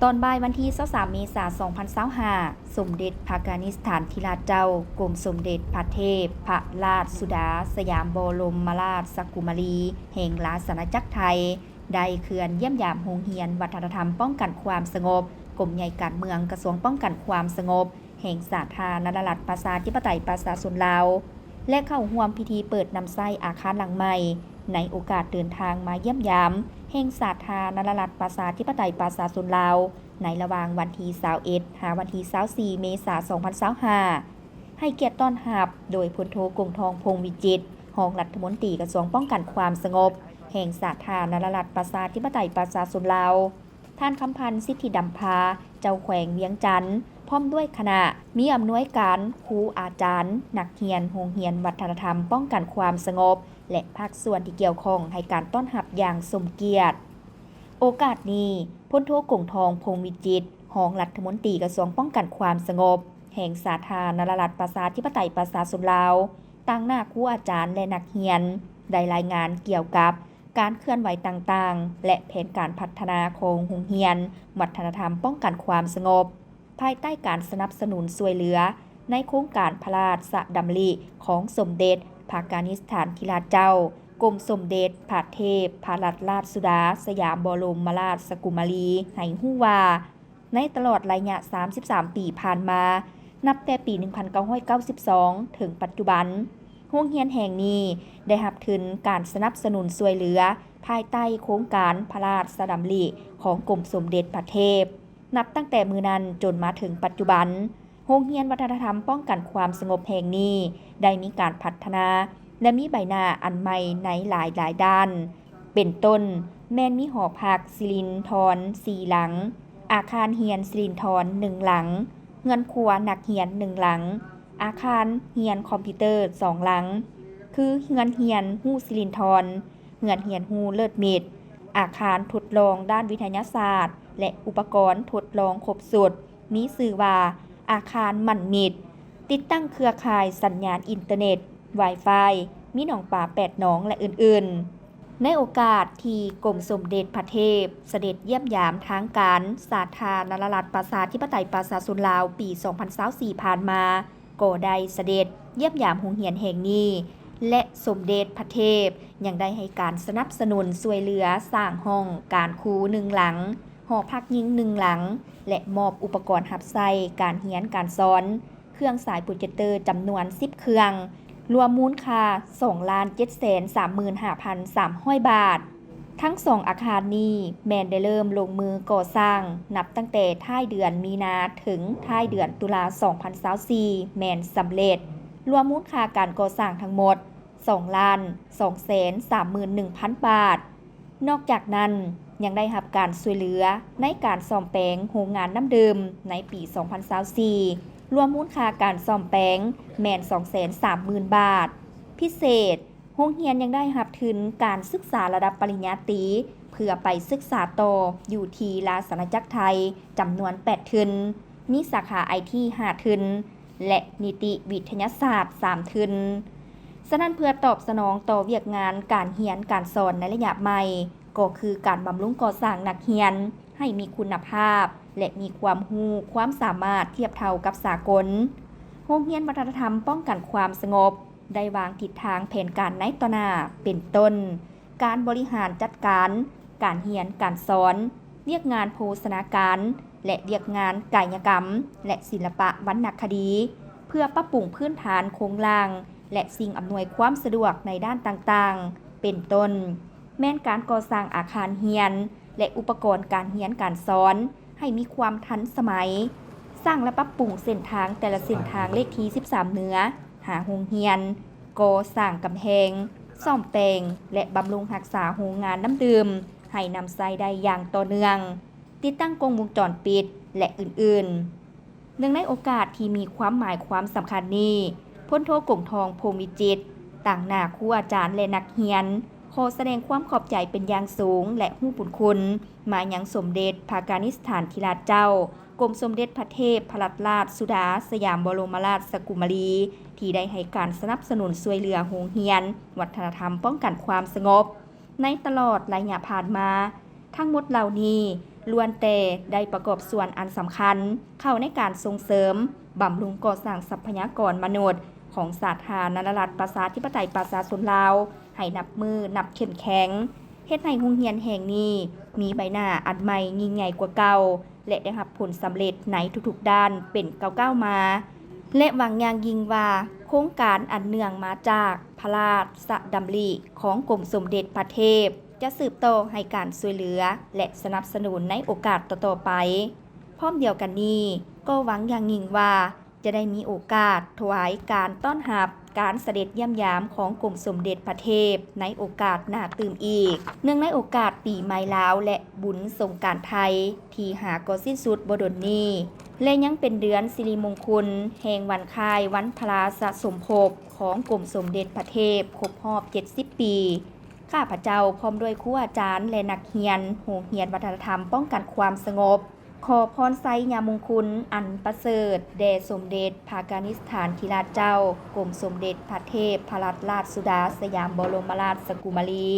ຕອນບ່າຍວັນທີຊາວສາມ ເມສາ ສອງພັນຊາວຫ້າ ສົມເດັດພະກະນິດຖານທິລາດເຈົ້າ ກົມສົມເດັດພະເທບພະລາດສຸດາສະຫຍາມບໍລົມມະລາຊະກຸມາລີ ແຫ່ງລາຊະອານາຈັກໄທ ໄດ້ເຄື່ອນຢ້ຽມຢາມໂຮງຮຽນວັດທະນະທຳປ້ອງກັນຄວາມສະຫງົບ ກົມໃຫຍ່ການເມືອງ ກະຊວງປ້ອງກັນຄວາມສະຫງົບ ແຫ່ງສາທາລະນະລັດປະຊາທິປະໄຕປະຊາຊົນລາວ ແລະ ເຂົ້າຮ່ວມພິທີເປີດນຳໃຊ້ອາຄານຫຼັງໃໝ່ ໃນໂອກາດເດີນທາງມາຢ້ຽມຢາມແຫ່ງສາທາລະນະລັດປະຊາທິປະໄຕປະຊາຊົນລາວ ໃນລະຫວ່າງວັນທີຊາວເອັດ ຫາວັນທີຊາວສີ່ ເມສາ ສອງພັນຊາວຫ້າ ໃຫ້ກຽດຕ້ອນຮັບໂດຍ ພົນໂທ ກົງທອງ ພົງວິຈິດ ຮອງລັດຖະມົນຕີກະຊວງປ້ອງກັນຄວາມສະຫງົບ ແຫ່ງສາທາລະນະລັດປະຊາທິປະໄຕປະຊາຊົນລາວ, ທ່ານ ຄຳພັນ ສິດທິດຳພາ ເຈົ້າແຂວງວຽງຈັນ ພ້ອມດ້ວຍຄະນະ, ມີອຳນວຍການ, ຄູອາຈານ, ນັກຮຽນໂຮງຮຽນວັດທະນະທຳປ້ອງກັນຄວາມສະຫງົບ ແລະ ພາກສ່ວນທີ່ກ່ຽວຂ້ອງໃຫ້ການຕ້ອນຮັບຢ່າງສົມກຽດ. ໂອກາດນີ້, ພົນໂທ ກົງທອງ ພົງວິຈິດ ຮອງລັດຖະມົນຕີກະຊວງປ້ອງກັນຄວາມສະຫງົບ ແຫ່ງສາທາລະນະລັດປະຊາທິປະໄຕປະຊາຊົນລາວ ຕາງໜ້າຄູອາຈານ ແລະ ນັກຮຽນ ໄດ້ລາຍງານກ່ຽວກັບການເຄື່ອນໄຫວຕ່າງໆ ແລະ ແຜນການພັດທະນາຂອງໂຮງຮຽນວັດທະນະທຳປ້ອງກັນຄວາມສະຫງົບ ພາຍໃຕ້ການສະໜັບສະໜູນຊ່ວຍເຫຼືອ ໃນໂຄງການພະລາຊະດຳລິຂອງສົມເດັດພະກະນິດຖານທິລາດເຈົ້າ ກົມສົມເດັດພະເທບພະລັດລາດສຸດາສະຫຍາມບໍລົມມະລາຊະກຸມາລີ ໃຫ້ຮູ້ວ່າ ໃນຕະຫຼອດໄລຍະສາມສິບສາມປີຜ່ານມາ, ນັບແຕ່ປີໜຶ່ງພັນເກົ້າຮ້ອຍເກົ້າສິບສອງ ເຖິງປັດຈຸບັນ, ໂຮງຮຽນແຫ່ງນີ້ໄດ້ຮັບທຶນການສະໜັບສະໜູນຊ່ວຍເຫຼືອ ພາຍໃຕ້ໂຄງການພະລາຊະດຳລິຂອງກົມສົມເດັດພະເທບ. ນັບຕັ້ງແຕ່ມື້ນັ້ນຈົນມາເຖິງປັດຈຸບັນ, ໂຮງຮຽນວັດທະນະທຳປ້ອງກັນຄວາມສະຫງົບແຫ່ງນີ້ ໄດ້ມີການພັດທະນາ ແລະ ມີໃບໜ້າອັນໃໝ່ໃນຫຼາຍໆດ້ານ. ເປັນຕົ້ນ, ແມ່ນມີຫໍພັກສິລິນທອນສີ່ຫຼັງ, ອາຄານຮຽນສິລິນທອນໜຶ່ງຫຼັງ, ເຮືອນຄົວນັກຮຽນໜຶ່ງຫຼັງ, ອາຄານຮຽນຄອມພິວເຕີສອງຫຼັງ, ຄືເຮືອນຮຽນຮູ້ສິລິນທອນ, ເຮືອນຮຽນຮູ້ເລີດມິດ, ອາຄານທົດລອງດ້ານວິທະຍາສາດ ແລະ ອຸປະກອນທົດລອງຄົບຊຸດ ມີຊື່ວ່າ ອາຄານໝັ້ນມິດ, ຕິດຕັ້ງເຄືອຂ່າຍສັນຍານອິນເຕີເນັດ, ວາຍຟາຍ, ມີໜອງປາແປດໜອງ ແລະ ອື່ນໆ. ໃນໂອກາດທີ່ກົມສົມເດັດພະເທບສະເດັດຢ້ຽມຢາມທາງການສາທາລະນະລັດປະຊາທິປະໄຕປະຊາຊົນລາວ ປີສອງພັນຊາວສີ່ ຜ່ານມາ, ກໍໄດ້ສະເດັດຢ້ຽມຢາມໂຮງຮຽນແຫ່ງນີ້ ແລະ ສົມເດັດພະເທບຍັງໄດ້ໃຫ້ການສະໜັບສະໜູນຊ່ວຍເຫຼືອສ້າງຫ້ອງການຄູໜຶ່ງຫຼັງ, ຫໍພັກຍິງໜຶ່ງຫຼັງ ແລະ ມອບອຸປະກອນຮັບໃຊ້ການຮຽນການສອນ, ເຄື່ອງສາຍໂປຣເຈັກເຕີຈຳນວນສິບເຄື່ອງ, ລວມມູນຄ່າສອງລ້ານເຈັດແສນສາມໝື່ນຫ້າພັນສາມຮ້ອຍບາດ. ທັງສອງອາຄານນີ້ແມ່ນໄດ້ເລີ່ມລົງມືກໍ່ສ້າງນັບຕັ້ງແຕ່ທ້າຍເດືອນມີນາເຖິງທ້າຍເດືອນຕຸລາ ສອງພັນຊາວສີ່ ແມ່ນສຳເລັດ, ລວມມູນຄ່າການກໍ່ສ້າງທັງໝົດ ສອງລ້ານສອງແສນສາມໝື່ນໜຶ່ງພັນບາດ. ນອກຈາກນັ້ນ, ຍັງໄດ້ຮັບການຊ່ວຍເຫຼືອໃນການສ້ອມແປງໂຮງງານນ້ຳດື່ມໃນປີສອງພັນຊາວສີ່ ລວມມູນຄ່າການສ້ອມແປງແມ່ນສອງແສນສາມໝື່ນບາດ. ພິເສດ, ໂຮງຮຽນຍັງໄດ້ຮັບທຶນການສຶກສາລະດັບປະລິນຍາຕີ ເພື່ອໄປສຶກສາຕໍ່ຢູ່ທີ່ລາຊະອານາຈັກໄທ ຈຳນວນແປດທຶນ, ມີສາຂາໄອທີຫ້າທຶນ ແລະ ນິຕິວິທະຍາສາດສາມທຶນ. ສະນັ້ນ, ເພື່ອຕອບສະໜອງຕໍ່ວຽກງານການຮຽນການສອນໃນໄລຍະໃໝ່, ກໍຄືການບຳລຸງກໍ່ສ້າງນັກຮຽນໃຫ້ມີຄຸນນະພາບ ແລະ ມີຄວາມຮູ້ຄວາມສາມາດທຽບເທົ່າກັບສາກົນ, ໂຮງຮຽນວັດທະນະທຳປ້ອງກັນຄວາມສະຫງົບ ໄດ້ວາງທິດທາງແຜນການໃນຕໍ່ໜ້າ ເປັນຕົ້ນ ການບໍລິຫານຈັດການການຮຽນການສອນ, ວຽກງານໂພຊະນາການ ແລະ ວຽກງານກາຍະກຳ ແລະ ສິລະປະວັນນະຄະດີ ເພື່ອປັບປຸງພື້ນຖານໂຄງລ່າງ ແລະ ສິ່ງອຳນວຍຄວາມສະດວກໃນດ້ານຕ່າງໆ ເປັນຕົ້ນ ແມ່ນການກໍ່ສ້າງອາຄານຮຽນ ແລະ ອຸປະກອນການຮຽນການສອນໃຫ້ມີຄວາມທັນສະໄໝ, ສ້າງ ແລະ ປັບປຸງເສັ້ນທາງແຕ່ລະເສັ້ນທາງເລກທີສິບສາມເໜືອ ຫາໂຮງຮຽນ, ກໍ່ສ້າງກຳແພງ, ສ້ອມແປງ ແລະ ບຳລຸງຮັກສາໂຮງງານນ້ຳດື່ມໃຫ້ນຳໃຊ້ໄດ້ຢ່າງຕໍ່ເນື່ອງ, ຕິດຕັ້ງກ້ອງວົງຈອນປິດ ແລະ ອື່ນໆ. ເນື່ອງໃນໂອກາດທີ່ມີຄວາມໝາຍຄວາມສຳຄັນນີ້, ພົນໂທ ກົງທອງ ພົມວິຈິດ ຕາງໜ້າຄູອາຈານ ແລະ ນັກຮຽນ ຂໍສະແດງຄວາມຂອບໃຈເປັນຢ່າງສູງ ແລະ ຮູ້ບຸນຄຸນມາຍັງສົມເດັດພະການິດສະຖານທິລາດເຈົ້າ ກົມສົມເດັດພະເທບພະລັດລາດສຸດາສະຫຍາມບໍລົມມະລາຊະກຸມາລີ ທີ່ໄດ້ໃຫ້ການສະໜັບສະໜູນຊ່ວຍເຫຼືອໂຮງຮຽນວັດທະນະທຳປ້ອງກັນຄວາມສະຫງົບ ໃນຕະຫຼອດໄລຍະຜ່ານມາ, ທັງໝົດເຫຼົ່ານີ້ລ້ວນແຕ່ໄດ້ປະກອບສ່ວນອັນສຳຄັນເຂົ້າໃນການສົ່ງເສີມ, ບຳລຸງກໍ່ສ້າງຊັບພະຍາກອນມະນຸດຂອງສາທາລະນະລັດ ປະຊາທິປະໄຕ ປະຊາຊົນລາວ ໃຫ້ນັບມື້ນັບເຂັ້ມແຂງ, ເຮັດໃຫ້ໂຮງຮຽນແຫ່ງນີ້ມີໃບໜ້າອັນໃໝ່ຍິ່ງໃຫຍ່ກວ່າເກົ່າ ແລະ ໄດ້ຮັບຜົນສຳເລັດໃນທຸກໆດ້ານເປັນກ້າວໆມາ ແລະ ຫວັງຢ່າງຍິ່ງວ່າ ໂຄງການອັນເນື່ອງມາຈາກພະລາຊະດຳລິຂອງກົມສົມເດັດພະເທບ ຈະສືບຕໍ່ໃຫ້ການຊ່ວຍເຫຼືອ ແລະ ສະໜັບສະໜູນໃນໂອກາດຕໍ່ໆໄປ. ພ້ອມດຽວກັນນີ້ ກໍຫວັງຢ່າງຍິ່ງວ່າ ຈະໄດ້ມີໂອກາດຖວາຍການຕ້ອນຮັບການສະເດັດຢ້ຽມຢາມຂອງກົມສົມເດັດພະເທບໃນໂອກາດໜ້າຕື່ມອີກ. ເນື່ອງໃນໂອກາດປີໃໝ່ລາວ ແລະ ບຸນສົງການໄທ ທີ່ຫາກໍສິ້ນສຸດບໍ່ດົນນີ້ ແລະ ຍັງເປັນເດືອນສິລິມົງຄຸນແຫ່ງວັນຄ້າຍວັນພະລາຊະສົມພົບຂອງກົມສົມເດັດພະເທບຄົບຮອບເຈັດສິບປີ, ຂ້າພະເຈົ້າພ້ອມດ້ວຍຄູອາຈານ ແລະ ນັກຮຽນໂຮງຮຽນວັດທະນະທຳປ້ອງກັນຄວາມສະຫງົບ ຂໍພອນໄຊຍະມຸງຄຸນອັນປະເສີດແດ່ສົມເດັດພະກະນິດຖານທິລາດເຈົ້າ ກົມສົມເດັດພະເທບພະລັດລາດສຸດາສະຫຍາມບໍລົມມະລາຊະກຸມາລີ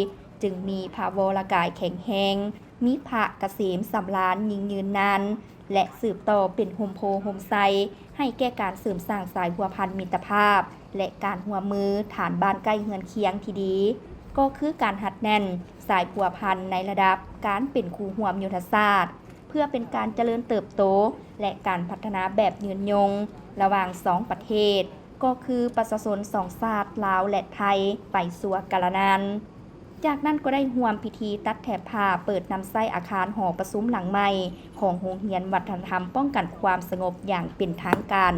ຈຶ່ງມີພະວໍລະກາຍແຂງແຮງ, ມີພະກະເສມສຳລານຍິ່ງຍືນນານ ແລະ ສືບຕໍ່ເປັນຮົ່ມໂພຮົ່ມໄຊ ໃຫ້ແກ່ການເສີມສ້າງສາຍພົວພັນມິດຕະພາບ ແລະ ການຮ່ວມມືຖານບ້ານໃກ້ເຮືອນຄຽງທີ່ດີ, ກໍຄືການຮັດແໜ້ນສາຍພົວພັນໃນລະດັບການເປັນຄູ່ຮ່ວມຍຸດທະສາດ ເພື່ອເປັນການຈະເລີນເຕີບໂຕ ແລະ ການພັດທະນາແບບຍືນຍົງລະຫວ່າງສອງປະເທດ ກໍຄືປະຊາຊົນສອງຊາດລາວ ແລະ ໄທ ໄປຊົ່ວກາລະນານ. ຈາກນັ້ນກໍໄດ້ຮ່ວມພິທີຕັດແຖບຜ້າເປີດນຳໃຊ້ອາຄານຫໍປະຊຸມຫຼັງໃໝ່ຂອງໂຮງຮຽນວັດທະນະທຳປ້ອງກັນຄວາມສະຫງົບຢ່າງເປັນທາງການ.